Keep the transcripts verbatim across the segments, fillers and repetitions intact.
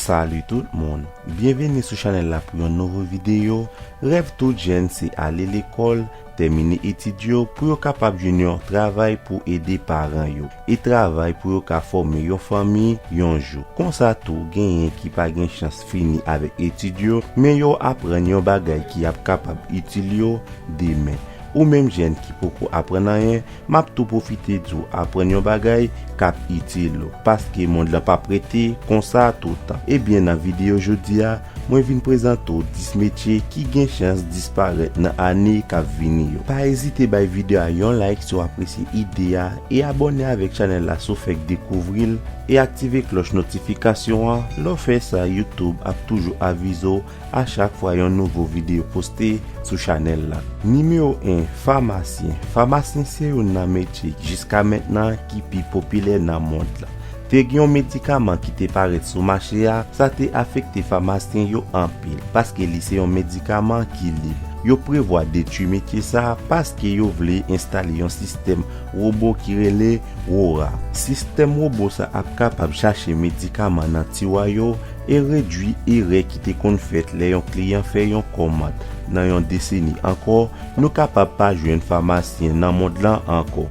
Salut tout moun, byenveni sou chanèl la pou yon nouvo videyo. Rèv tout jèn se ale lekòl, tèmine etid yo pou yo kapab jwenn yon travay pou ede paran yo, e travay pou yo ka fòme yon fanmi yon jou. Konsa tou, genyen ki pa gen chans fini avèk etid yo, men yo aprann yon bagay ki ap kapab itil yo demen. Ou menm jèn ki poko aprann anyen, m ap tou pwofite di w aprann yon bagay k ap itil ou, paske mond lan p ap rete konsa toutan. Ebyen, nan videyo jodi a, mwen vin prezante w dis metye ki gen chans disparèt nan ane k ap vini yo. Pa ezite bay videyo a yon like si w apresye ide a, e abòne avèk chanèl la si w fèk dekouvri l, e aktive klòch notifikasyon an. Lè w fè sa, YouTube ap toujou avize w a chak fwa yon nouvo videyo poste sou chanèl la. Nimewo en, famasyen. Famasyen se youn nan metye jiska mentnan ki pi popilè nan mond lan. Te gen yon medikaman ki te parèt sou mache a, sa te afekte famasyen yo anpil, paske li se yon medikaman ki lib. Yo prevwa detwi metye sa a paske yo vle enstale yon sistèm wobo ki rele WORA. Sistèm wobo sa ap kapab chache medikaman nan tiwa yo e redui erè ki te konn fèt lè yon kliyan fè yon kòmand nan yon deseni ankò. Nou kapab pa jwenn famasyen nan mond lan ankò.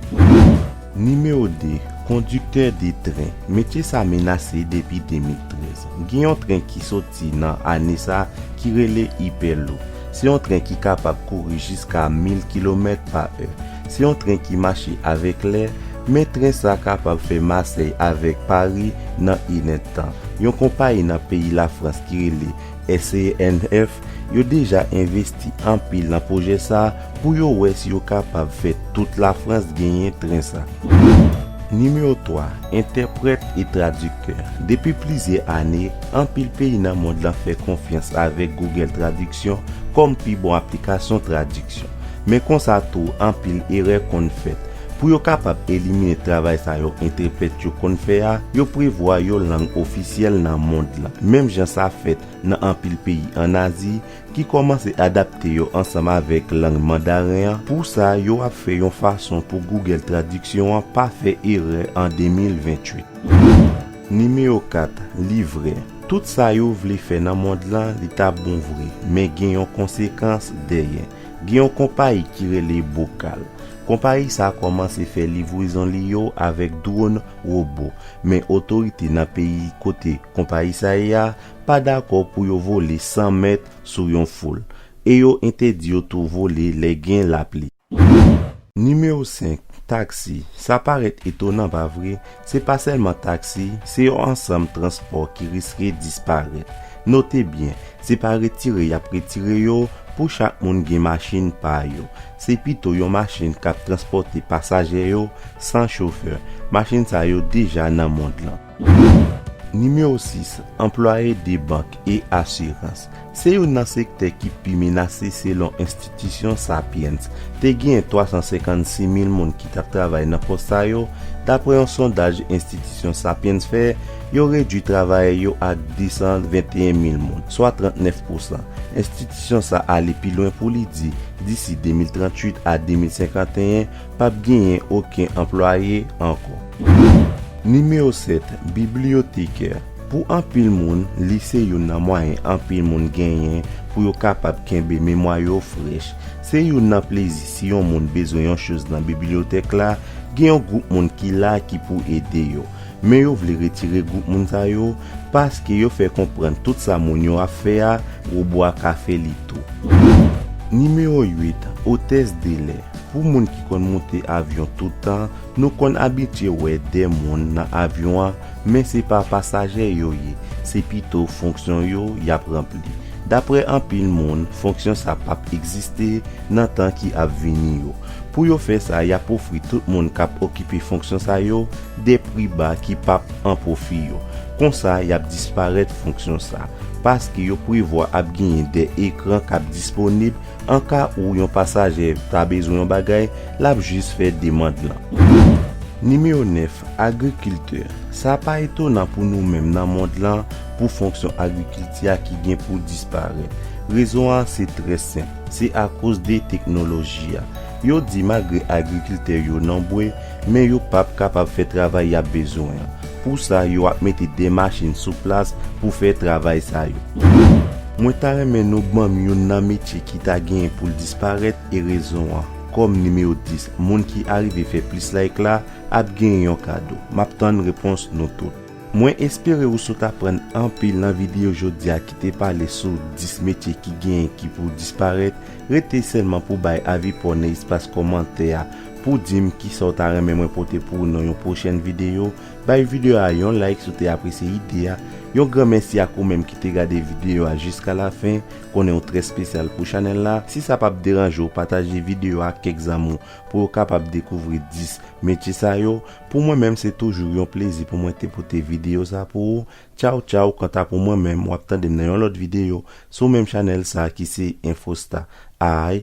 Nimewo de, kondiktè de tren. Metye sa menase depi de mil trèz. Gen yon tren ki soti nan ane sa ki rele Hyperloop. Se yon tren ki kapab kouri jiska mil kilomèt pa è. Se yon tren ki mache avèk lè, men tren sa kapab fè Masèy avèk Pari nan inèdtan. Yon konpayi nan peyi Lafrans ki rele S C N F, yo deja envesti anpil nan pwojè sa pou yo wè si yo kapab fè tout Lafrans genyen tren sa. Nimewo twa, entèprèt e tradiktè. Depi plizyè ane, anpil peyi nan mond lan fè konfyans avèk Google Tradiksyon kòm pi bon aplikasyon tradiksyon. Men konsa tou, anpil erè konn fèt. Pou yo kapab elimine travay sa yo entèprèt yo konn fè a, yo prevwa yon lang ofisyèl nan mond lan. Menm jan sa fèt nan anpil peyi ann Azi, ki kòmanse adapte yo ansanm avèk lang mandaren an. Pou sa, yo ap fè yon fason pou Google Tradiksyon an pa fè erè an de mil venntuit. Nimewo kat, livrè. Tout sa yo vle fè nan mond lan, li ta bon vre, men gen yon konsekans dèyè. Gen yon konpayi ki rele Bokal. Konpayi sa a kòmanse fè livrezon li yo avèk dwòn wobo, men otorite nan peyi kote konpayi sa ye a pa dakò pou yo vole san mèt sou yon foul, e yo entèdi yo tou vole lè gen lapli. Nimewo senk, taksi. Sa parèt etonan, pa vre? Se pa sèlman taksi, se yon ansanm transpò ki riske disparèt. Note byen, se pa retire y ap retire yo pou chak moun gen machin pa yo. Se pito yon machin k ap transpòte pasaje yo san chofè. Machin sa yo deja nan mond lan. Nimewo sis, anplwaye de bank e asirans. Se youn nan sektè ki pi menase selon enstitisyon Sapiens. Te gen twa san senkannsis mil moun ki t ap travay nan pòs sa yo. Dapre yon sondaj enstitisyon Sapiens fè, yo redui travayè yo ak de san venteyen mil moun, swa trannèf pousan. Enstitisyon sa ale pi lwen pou li di, disi de mil tranntuit a de mil senkanteyen, p ap genyen okenn anplwaye ankò. Nimewo sèt, bibliyotekè. Pou anpil moun, li se youn nan mwayen anpil moun genyen pou yo kapab kenbe memwa yo frèch. Se youn nan plezi si yon moun bezwen yon choz nan bibliyotèk la, gen yon gwoup moun ki la ki pou ede yo. Men yo vle retire gwoup moun sa yo, paske yo fè konprann tout sa moun yo ap fè a, wobo a ka fè li tou. Nimewo uit, otès de lè. Pou moun ki konn moute avyon tout tan, nou konn abitye wè de moun nan avyon an, men se pa pasaje yo ye, se pito fonksyon yo y ap ranpli. Dapre anpil moun, fonksyon sa p ap egziste nan tan ki ap vini yo. Pou yo fè sa, y ap ofri tout moun k ap okipe fonksyon sa yo de pri ba ki p ap an pwofi yo. Konsa, y ap disparèt fonksyon sa, paske yo prevwa ap genyen de ekran k ap disponib an ka ou yon pasaje ta bezwen yon bagay, l ap jis fè demann lan. Nimewo nèf, agrikiltè. Sa pa etonan pou nou menm nan mond lan, pou fonksyon agrikilti a ki gen pou disparèt. Rezon an se trè senp, se akoz de teknoloji a. Yo di malgre agrikiltè yo nonbre, men yo p ap kapab fè travay y ap bezwen an. Pou sa, yo ap mete de machin sou plas pou fè travay sa yo. Mwen ta renmen nou ban m youn nan metye ki ta genyen pou l disparèt e rezon an. Kòm nimewo dis, moun ki arive fè plis like la ap genyen yon kado. M ap tann repons nou tout. Mwen espere ou sot aprann anpil nan videyo jodi a ki te pale sou dis metye ki genyen ki pou disparèt. Rete sèlman pou bay avi pa w nan espas kòmantè a pou di m kisa w ta renmen mwen pote pou ou nan yon pwochèn videyo. Bay videyo a yon like si w te apresye ide a. Yon gran mèsi ak ou menm ki te gade videyo a jiska lafen. Konnen w trè espesyal pou chanèl la. Si sa p ap deranje w, pataje videyo a ak kèk zanmi w pou yo kapab dekouvri dis metye sa yo. Pou mwen menm, se toujou yon plezi pou mwen te pote videyo sa pou ou. Tchaw, tchaw, kanta pou mwen menm, w ap tande m nan yon lòt videyo sou menm chanèl sa ki se Infosta. Ay.